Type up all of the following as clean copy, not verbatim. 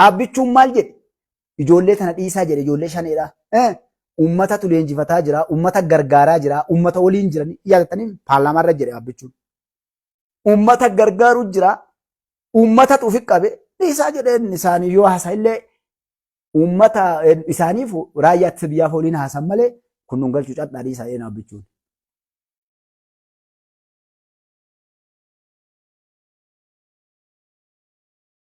Aabbichuun maal jedhe? Ijoollee tana dhiisaa jedhe ijoollee shaneedha. Uummatatu leenjifataa jira, uummata gargaaraa jira, uummata waliin jiran yaadattanii paarlaamaarra jedhe aabbichuun. Uummata gargaaru jira, uummatatu ofi qabe dhiisaa jedheen isaanii yoo haasa illee uummata isaaniif raayyaa ittisa biyyaaf waliin haasan malee kun nun galchu cadhaa dhiisaa jedheen aabbichuun.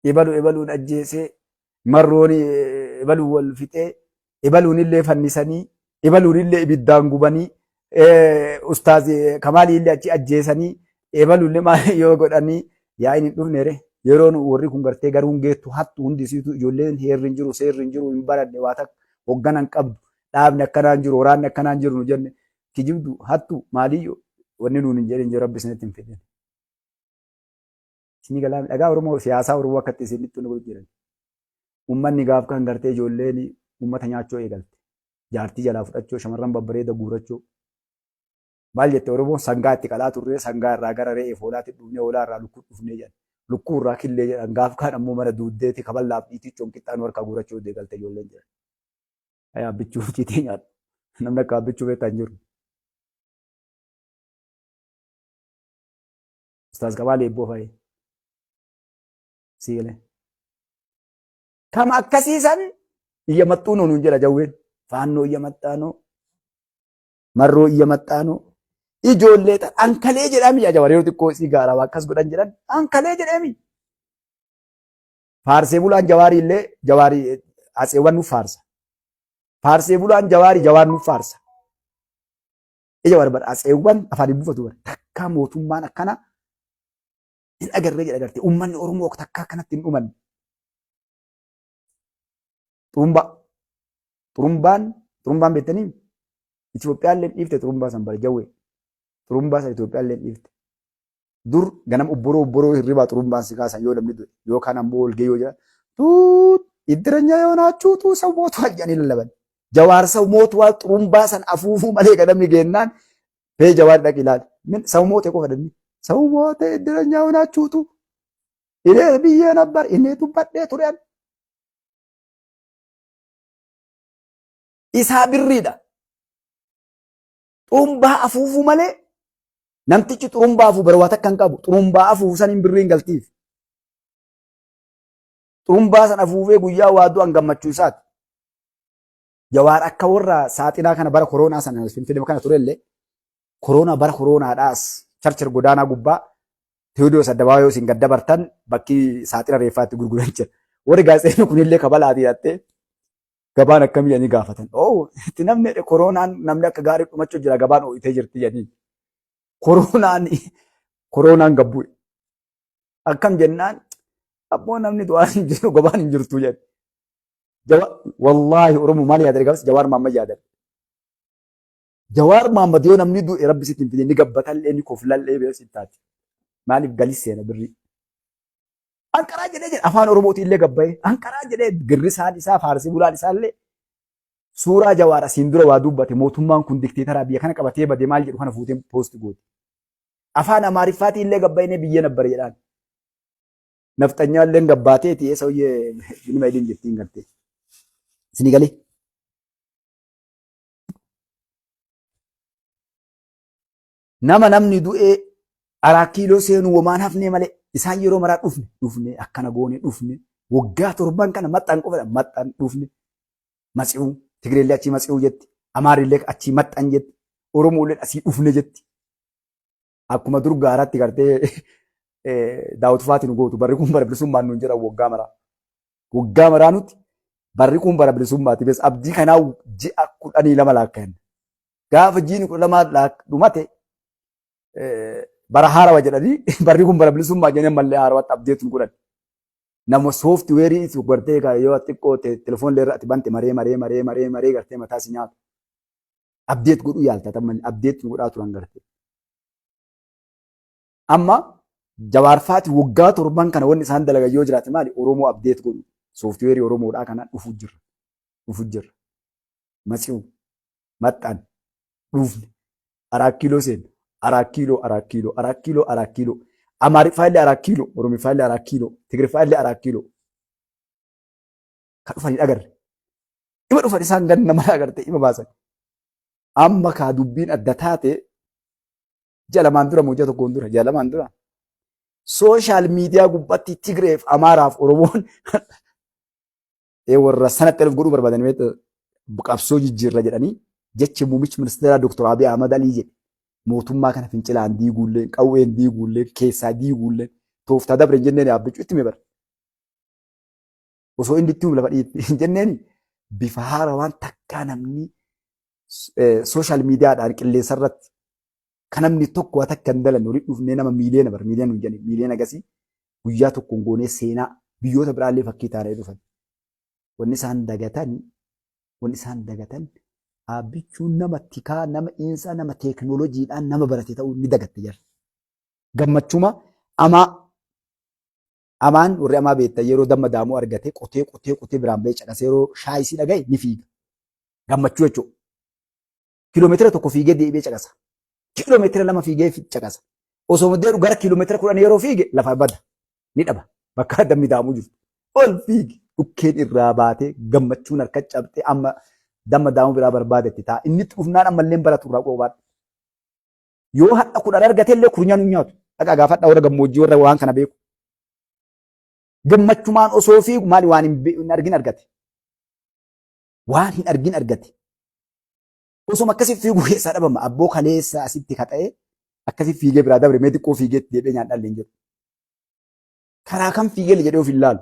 Ebalu ebaluun ajjeesee marroon ebaluun wal fixee ebaluun illee fannisanii ebaluun illee ibiddaan gubanii ustaaz Kamaalii illee achi ajjeesanii ebaluun illee maal yoo godhanii yaa'iin hin dhufne re yeroon warri kun gartee garuun geettu hattu hundi isiitu ijoolleen heerri hin jiru seerri hin jiru hin baranne waa takka hoggana hin qabdu dhaabni akkanaa hin jiru waraanni akkanaa hin jiru nu jenne kijibdu hattu maaliyyoo wanni nuun hin jedhin jiru rabbi isinitti hin fidin. Isinii galaa dhagaa Oromoo siyaasaa Oromoo akkatti isinitti nu godhu jiran. Uummanni gaaf kan gartee ijoolleen uummata nyaachuu eegalte. Jaartii jalaa fudhachuu, shamarran babbareeda guurachuu. Maal jette Oromoon sangaa itti qalaa turree sangaa irraa gara re'eef hoolaatti dhufnee hoolaa irraa lukkuu dhufnee jedhan. Lukkuu irraa killee jedhan gaaf kaan ammoo mana duuddeeti kaballaaf dhiitichoon qixxaa nu harkaa guurachuu eegalte ijoolleen jedhan. Ayaa bichuu ciitee nyaadhu. Namni akka abbichuu beektaa hin jiru. Ustaaz Qabaa Leebboo fa'i. Sii galee. Kama akkasiisan iyya maxxuunoo nuun jedha jawween. Faannoo iyya maxxaanoo. Marroo iyya maxxaanoo. Ijoollee tan ankalee jedhami yaa jawar yeroo xiqqoo isii gaaraa waa akkas godhan jedhan ankalee jedhami. Faarsee bulaan jawaarii illee jawaarii atseewwan nuuf faarsa. Faarsee bulaan jawaarii jawaar nuuf faarsa. Ija barbar atseewwan afaan hin buufatu bara. Takkaa mootummaan akkana hin agarree jedha gartee uummanni Oromoo takkaa akkanatti hin dhumanne. Xurumbaa. Xurumbaan xurumbaan beektanii Itoophiyaan illee dhiifte xurumbaa san bara jawwee. Xurumbaa san Itoophiyaan illee dhiifte. Dur ganam obboroo obboroo hirribaa xurumbaan si kaasan yoo namni du'e yookaan ammoo walgahii yoo jira tuut iddiranya yoo naachuutu saw mootuwal jedhanii lallaban. Jawaar saw mootuwal xurumbaa san afuufuu malee ganamni geennaan fee jawaar dhaqi ilaali. Min saw moote qofa danni. Saw moote iddiranya yoo naachuutu ilee biyyee nabbar inni dubbadhee ture an. Isaa birriidha. Xurumbaa afuufuu malee namtichi xurumbaa afuuf bara waa takka hin qabu. Xurumbaa afuufu saniin birriin galtiif. Xurumbaa san afuufee guyyaa waa du'an gammachuu isaati. Jawaar akka warra saaxinaa kana bara koroonaa sana Finfinnee kana turellee koroonaa bara koroonaadhaas charchar godaanaa gubbaa Tewoodiroos Addabaabaa yoo isin gad dabartan bakki saaxina reeffaatti gurguran jira. Warri gaazexeessonni kunillee kabalaati jettee gabaan akkamii jedhanii gaafatan. Oo itti namni jedhe koronaan namni akka gaarii dhumachuu jira gabaan ho'itee jirti jedhanii. Koronaan koronaan gabbu'e. Akkam jennaan abboo namni du'aa hin jiru gabaan hin jirtu jedhe. Wallaahi Oromoo maal yaadate gaafas Jawaar Mahammad yaadate. Jawaar Mahammad yoo namni du'e rabbi sitti hin fidin ni gabbatallee ni koflallee bira sitti taati. Maaliif galis seena birrii. Anqaraa jedhee jedhe afaan Oromootiin illee gabbayee anqaraa jedhee girrisaan isaa faarsii bulaan isaa illee suuraa Jawaar asiin dura waa dubbate mootummaan kun dikteetaraa biyya kana qabatee bade maal jedhu kana fuutee poosti goote. Afaan Amaariffaatiin illee gabbayinee biyya nabbare jedhaan. Nafxanyaa illee gabbaatee ti'ee sauyyee nima idin jettiin gartee. Isinii galee. Nama namni du'ee araa kiiloo seenuu womaan hafnee malee isaan yeroo maraa dhufne dhufne akkana goone dhufne waggaa torban kana maxxan qofa maxxan dhufne matsi'uu Tigreellee achii matsi'uu jetti Amaarillee achii maxxan jetti Oromoollee asii dhufne jetti. Akkuma dur gaaratti gartee daawwit faati nu gootu barri kun bara bilisummaan nuun jedhan waggaa maraa. Waggaa maraa nuti barri kun bara bilisummaati bes abdii kanaa ji'a 12 laakkayan. Gaafa jiini 12 dhumate bara haarawa jedhanii barri kun bara bilisummaa jedhanii ammallee haarawatti abdeetu nu godhan. Nama sooftiweerii itti gartee yoo xiqqoo telefoon irra ati bante maree maree maree maree maree gartee mataa si nyaatu. Abdeet godhuu yaalta tammallee abdeet nu godhaa turan gartee. Amma Jawaarfaati waggaa torban kana wanni isaan dalagan yoo jiraate maali Oromoo abdeet godhu sooftiweerii Oromoodhaa kana dhufuu jirra. Dhufuu jirra. Matsi'uu. Maxxan. Dhufne. Araa kiiloo seenna. Araa kiiloo araa kiiloo araa kiiloo araa kiiloo. Amaariffaa illee araa kiiloo. Oromiffaa illee araa kiiloo. Tigiriffaa illee araa kiiloo. Ka dhufan hin agarre. Ima dhufan isaan ganna mala agarte ima baasan. Amma kaa dubbiin adda taate ji'a lamaan dura moo ji'a tokkoon dura ji'a lamaan dura sooshaal miidiyaa gubbaatti Tigreef Amaaraaf Oromoon warra sanatti elf godhuu barbaadan qabsoo jijjiirra jedhanii jechi muummichi ministeeraa Dr. Abiy Ahmad Alii jedhe mootummaa kana fincilaan diiguullee qawween diiguullee keessaa diiguullee tooftaa dabre hin jenneen yaabbachuu itti bara. Osoo inni itti lafa dhiitti hin jenneen bifa haarawaan takkaa namni sooshaal miidiyaadhaan qilleensa irratti kan namni tokko waa takka hin dalanne walitti dhufnee nama miiliyoona bara miiliyoona hin jenne miiliyoona gasii guyyaa tokkoon goonee seenaa biyyoota biraallee fakkii taanee dhufan. Wanni isaan dagatan wanni isaan dagatan dhaabbichuun nama tikaa nama insaa nama teeknooloojiidhaan nama barate ta'uu ni dagatte jarri. Gammachuma amaa amaan warri amaa beektan yeroo damma daamuu argate qotee qotee qotee biraan bahee caqasee yeroo shaayisii dhagaye ni fiiga. Gammachuu jechuudha. Kiiloomeetira tokko fiigee deebi'ee caqasa. Kiiloomeetira 2 fiigee caqasa. Osoo deemu gara kiiloomeetira 10 yeroo fiige lafa bada. Ni dhaba. Bakka dammi daamuu jirtu. Ol fiigi. Dhukkeen irraa baatee gammachuun harka cabxee amma damma daamuu biraa barbaadetti ta'a. Inni itti dhufnaan ammallee baratu irraa qobaadha. Yoo hadha 10 argate illee kurnyan hin nyaatu. Dhaqaa gaafadha warra gammoojjii warra waan kana beeku. Gammachumaan osoo fiigu maali waan hin argin argate. Waan hin argin argate. Osuma akkasii fiiguu keessaa dhabama. Abboo kaleessa asitti kaxa'ee akkasii fiigee biraa dabre mee xiqqoo fiigee itti deebi'ee nyaadhaan hin jedhu. Karaa kam fiigee jedhee of hin laalu.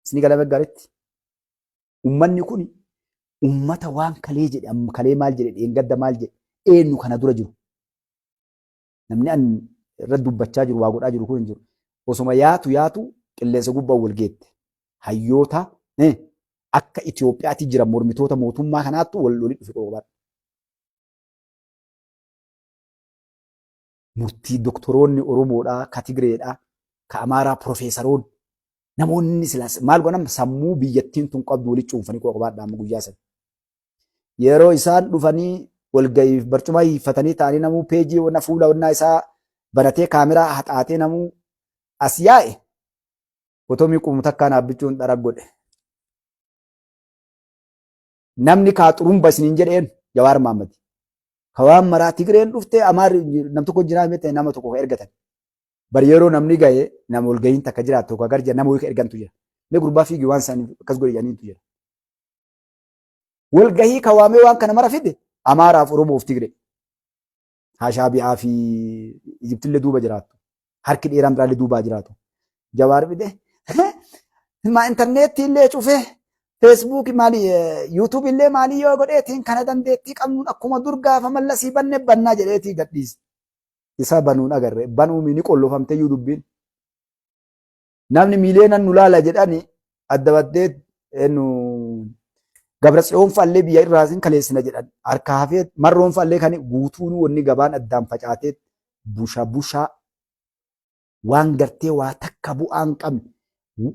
Isin gala gaariitti. Uummanni kun uummata waan kalee jedhe amma kalee maal jedhe dheengadda maal jedhe eenyu kana dura jiru. Namni an irra dubbachaa jiru waa godhaa jiru kun hin jiru. Osoma yaatu yaatu qilleensa gubbaan wal geette. Hayyoota akka Itoophiyaatti jiran mormitoota mootummaa kanaattu wal lolii dhufe qobaadha. Murtii doktoroonni Oromoodhaa, ka Tigreedhaa, ka Amaaraa profeesaroonni namoonni silaas maal godhan sammuu biyyattiin tun qabdu walitti cuunfanii qobaadha amma guyyaa sana. Yeroo isaan dhufanii walga'iif barcuma hiiffatanii ta'anii namuu peejii wana fuula wannaa isaa banatee kaameraa haxaatee namuu as yaa'e otoo miiqumu takkaan dhaabbichuun dhara godhe. Namni kaa xurumba isiniin jedheen Jawaar Mahaammad. Ka waan maraa Tigreen dhuftee Amaarri nam tokko jiraa miti nama tokko ka ergatan. Bar yeroo namni gahe nama walga'iin takka jiraatu tokko agar jira nama wayii ka ergantu jira. Mee gurbaa fiigi waan san akkas godhe jedhaniitu jira. Walgahii ka waamee waan kana mara fide Amaaraaf Oromoof Tigree. Haa Shaabi'aa fi Ijiptillee duuba jiraattu. Harki dheeraan biraallee duubaa jiraatu. Jawaar fide maa intarneetii illee cufee feesbuukii maali yuutuubii illee maalii yoo godheetiin kana dandeettii qabnuun akkuma dur gaafa mallasii banne bannaa jedheetii gadhiise. Isa banuun agarre banuumi ni qollofamte iyyuu dubbiin. Namni miiliyoonan nu laala jedhani adda baddee eenyu Gabratsiyoon fa'allee biyya irraa sin kaleessina jedhan harka hafee marroon fa'allee kan guutuun wanni gabaan addaan facaatee busha bushaa waan gartee waa takka bu'aa hin qabne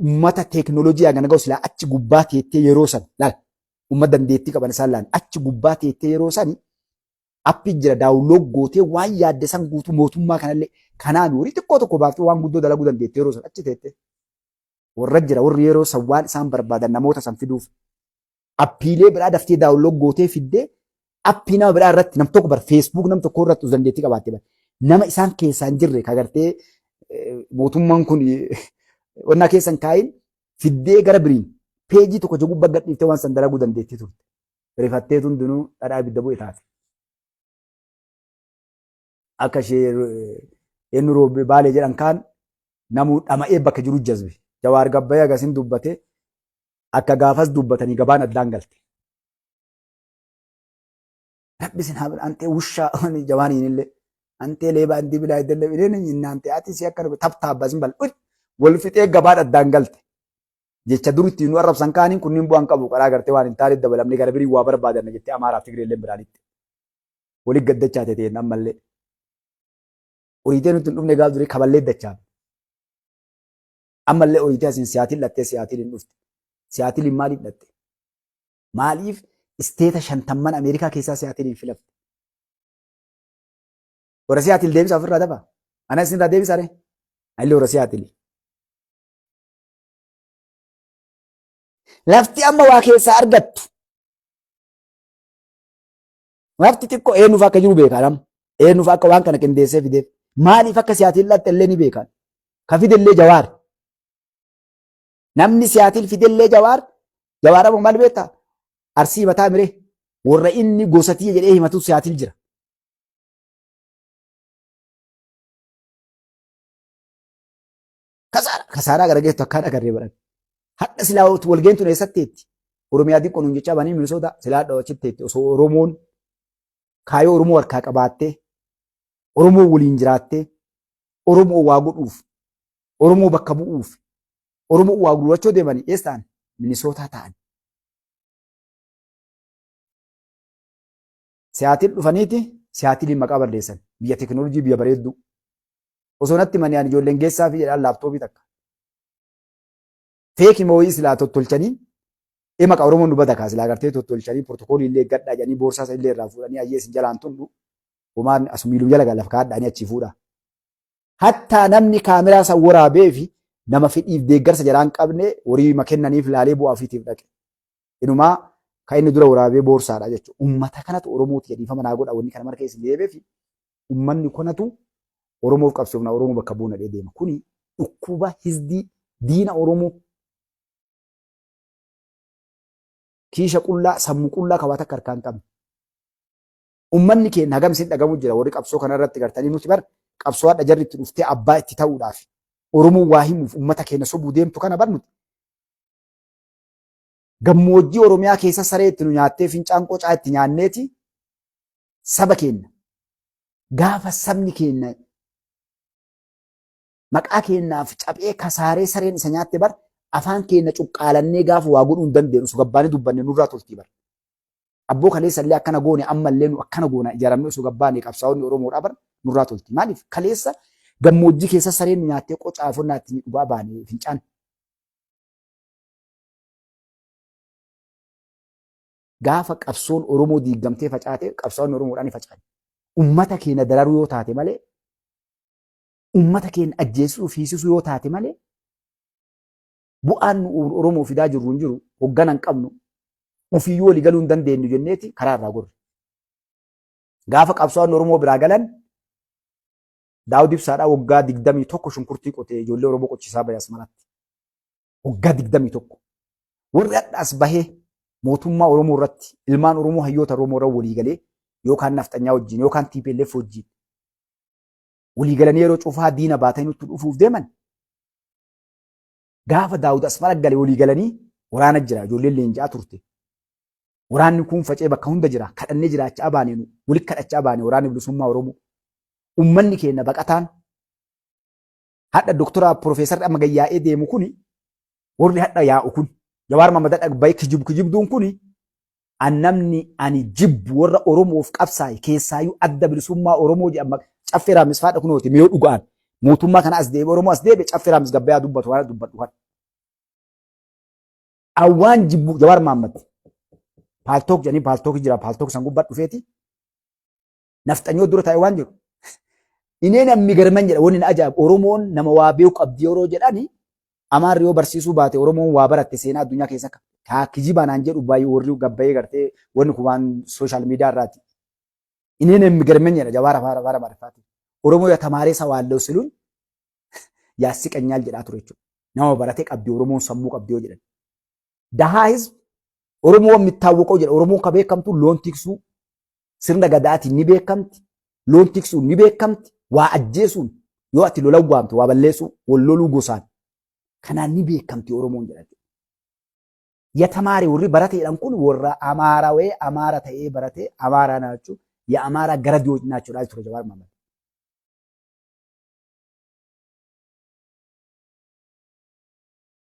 ummata teeknooloojii hagana ga'u silaa achi gubbaa teettee yeroo san laal ummata dandeettii qaban isaan laal achi gubbaa teettee yeroo sani Appi jira download gootee waan yaadde san guutuu mootummaa kanallee kanaan horii xiqqoo tokko baaftee waan guddoo dalaguu dandeette yeroo san achi teette. Warra jira warri yeroo san waan isaan barbaadan namoota san fiduuf appiilee biraa daftee download gootee fiddee appii nama biraa irratti nam tokko bar Facebook nam tokko irratti dandeettii qabaatte bar nama isaan keessaa hin jirre ka gartee mootummaan kun wannaa keessan kaayin fiddee gara biriin peejii tokko jagubba gadhiiftee waan san dalaguu dandeettii turte. Rifattee hundinuu dhadhaa ibidda bu'e taate. Akka ishee eenyu roobe baalee jedhan kaan namuu dhama'ee bakka jiru jazbe. Jawaar gabbayee agasin dubbate akka gaafas dubbatanii gabaan addaan galte. Rabbi isin haa antee wushaa jawaaniin illee antee leebaa antii bilaa iddillee illee innaantee ati si akka tabtaabba isin bal wal fixee gabaan addaan galte. Jecha dur ittiin nu arrabsan kaaniin kunniin bu'aan qabu karaa gartee waan hin taane dabalamne gara birii waa barbaadanna jettee Amaaraaf Tigreelleen biraanitti. Wali gaddachaa ta'e ammallee. Oriitee nutti hin dhufne gaaf durii kaballee dachaa. Ammallee oriitee asiin siyaatiin dhattee siyaatiin hin dhufte. Siyaatiin maaliif dhatte? Maaliif isteeta shantamman Ameerikaa keessaa siyaatiin hin filafte? Warra siyaatiin deebisa ofirraa dafa. Ana isin irraa deebisa ree? Anillee warra siyaatiin. Lafti amma waa keessaa argattu. Lafti xiqqoo eenyuuf akka jiru beekaa nama. Eenyuuf akka waan kana qindeessee fideef. Maaliif akka siyaatiin latte illee ni beekan. Ka fidellee Jawaar. Namni siyaatiin fidellee Jawaar. Jawaar amma maal beektaa? Arsii mataa miree. Warra inni gosatii jedhee himatu siyaatiin jira. Kasaara kasaaraa gara geettu akkaan agarree baran. Hadha silaa walgeen tun eessatti teetti? Oromiyaa xiqqoo nuun jechaa banii Minisoota silaa hadha achitti teetti osoo Oromoon kaayoo Oromoo harkaa qabaattee Oromoo waliin jiraattee Oromoo waa godhuuf Oromoo bakka bu'uuf Oromoo waa gurgurachuu deemanii eessa ta'an? Minisootaa ta'an. Siyaatil dhufaniiti siyaatiliin maqaa balleessan biyya teekinooloojii biyya bareedduu. Osoo natti manii ani ijoolleen geessaa fi jedhaan laaptooppii takka. Feeki mooyii silaa tottolchanii ee maqaa Oromoon nu bada kaa silaa gartee tottolchanii pirootokoolii illee gadhaa jedhanii boorsaa isa illee irraa fuudhanii ayyee isin jalaan tundu homaan asumiiluu jala lafa kaadhaanii achii fuudha. Hattaa namni kaameraa san waraabee fi nama fedhiif deeggarsa jalaan qabne horii ma kennaniif laalee bu'aa ofiitiif dhaqe. Inumaa kan inni dura waraabee boorsaadha jechuudha. Ummata kanatu Oromooti jedhiifama naa godha wanni kana mara keessa deebee fi ummanni kanatu Oromoof qabsoofna Oromoo bakka buuna dhee deema. Kuni dhukkuba hizdii diina Oromoo kiisha qullaa sammuu qullaa kan waa takka harkaa hin qabne. Ummanni keenya hagam isin dhagamu jira warri qabsoo kana irratti gartanii nuti bar qabsoo hadha jarri itti dhuftee abbaa itti ta'uudhaaf Oromoo waa himuuf ummata keenya sobuu deemtu kana bar nuti gammoojjii Oromiyaa keessa saree itti nu nyaattee fincaan qocaa itti nyaanneeti saba keenya gaafa sabni keenya maqaa keenyaaf caphee kasaaree sareen isa nyaatte bar afaan keenya cuqqaalannee gaafa waa godhuu hin dandeenyu osoo gabbaanee dubbanne nurraa toltii bar. Abboo kaleessa illee akkana goone amma illee nu akkana goona ijaaramne osoo gabbaanee qabsaa'onni Oromoodhaa bar nurraa tolti. Maaliif kaleessa gammoojjii keessa sareen nu nyaattee qocaa fonnaa ittiin dhugaa baane fincaan. Gaafa qabsoon Oromoo diigamtee facaate qabsaa'onni Oromoodhaan ni faca'an. Ummata keenya dararuu yoo taate malee ummata keenya ajjeesisuu fi hiisisuu yoo taate malee bu'aan nu Oromoo fidaa jirru hin jiru hoggana hin qabnu ofiiyyuu walii galuu hin dandeenyu jenneeti karaa irraa gorre. Gaafa qabsaa'onni Oromoo biraa galan Daawud Ibsaadhaa waggaa 21 shunkurtii qotee ijoollee Oromoo qochisaa bahe Asmaratti. Waggaa 21. Warri hadha as bahee mootummaa Oromoo irratti ilmaan Oromoo hayyoota Oromoo irra walii galee yookaan nafxanyaa wajjin yookaan TPLF wajjin walii galanii yeroo cufaa diina baatanii nutti dhufuuf deeman gaafa Daawud Asmara gale walii galanii waraana jira ijoolleen leenji'aa turte. Waraanni kun facee bakka hunda jira kadhannee jiraachaa baane nu walitti kadhachaa baane waraanni bilisummaa Oromoo. Ummanni keenya baqataan Hadha doktora profeesarri amma gad yaa'ee deemu kuni warri hadha yaa'u kun Jawaar Mahammad hadha bahe kijibu kijibduun kuni an namni ani jibbu warra Oromoof qabsaa'e keessaayyuu adda bilisummaa Oromoo jedhama caffee raamis faadha kunooti miyoo dhugaan mootummaa kana as deebi Oromoo as deebi caffee raamis gabbayaa dubbatu waan dubbadhu kan. Awwaan jibbu Jawaar Mahammad paaltook jedhanii paaltook jira paaltook san gubbaa dhufeeti nafxanyoo dura taa'e waan jedhu. Inee namni garman jedha wanni na ajaa'ibu Oromoon nama waa beeku qabdi yeroo jedhani Amaarri yoo barsiisuu baate Oromoon waa baratte seenaa addunyaa keessa akka kaa kijibaa naan jedhu baay'ee warri gabbayee gartee wanni kun waan sooshaal miidiyaa irraati. Inee namni garman jedha jawaar afaan afaan Amaariffaati. Oromoo yaa tamaaree sawaalloo siluun yaassiqanyaal jedhaa ture jechuudha. Nama barate qabdi Oromoon sammuu qabdi yoo jedhan. Dahaa hizb Oromoo mittaawwaqoo jedha. Oromoon ka beekamtu loon tiksuu sirna gadaatiin ni beekamti. Loon tiksuun ni beekamti. Waa ajjeesuun yoo ati lola waamte waa balleessuu wal loluu gosaan. Kanaan ni beekamti Oromoon jedha. Yatamaare warri barate jedhan kun warra Amaarawee Amaara ta'ee barate Amaaraa naachuu ya Amaaraa gara diyoo naachuudhaa ture Jawaar Mohaammed.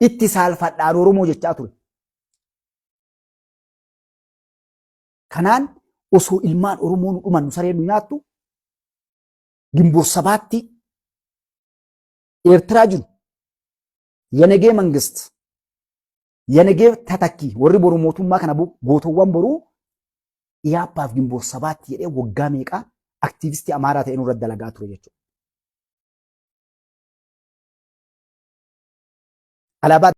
Itti saalfadhaan Oromoo jechaa ture. Kanaan osoo ilmaan Oromoo nu dhuman nu sareen nu nyaattu Ginboot sabaatti Eertiraa jiru Yanagee Mangist Yanagee Tatakki warri boru mootummaa kana gootowwan boruu Iyaappaaf Ginboot sabaatti jedhee waggaa meeqaa aktiivistii Amaaraa ta'ee nurra dalagaa ture jechuudha. Alaabaa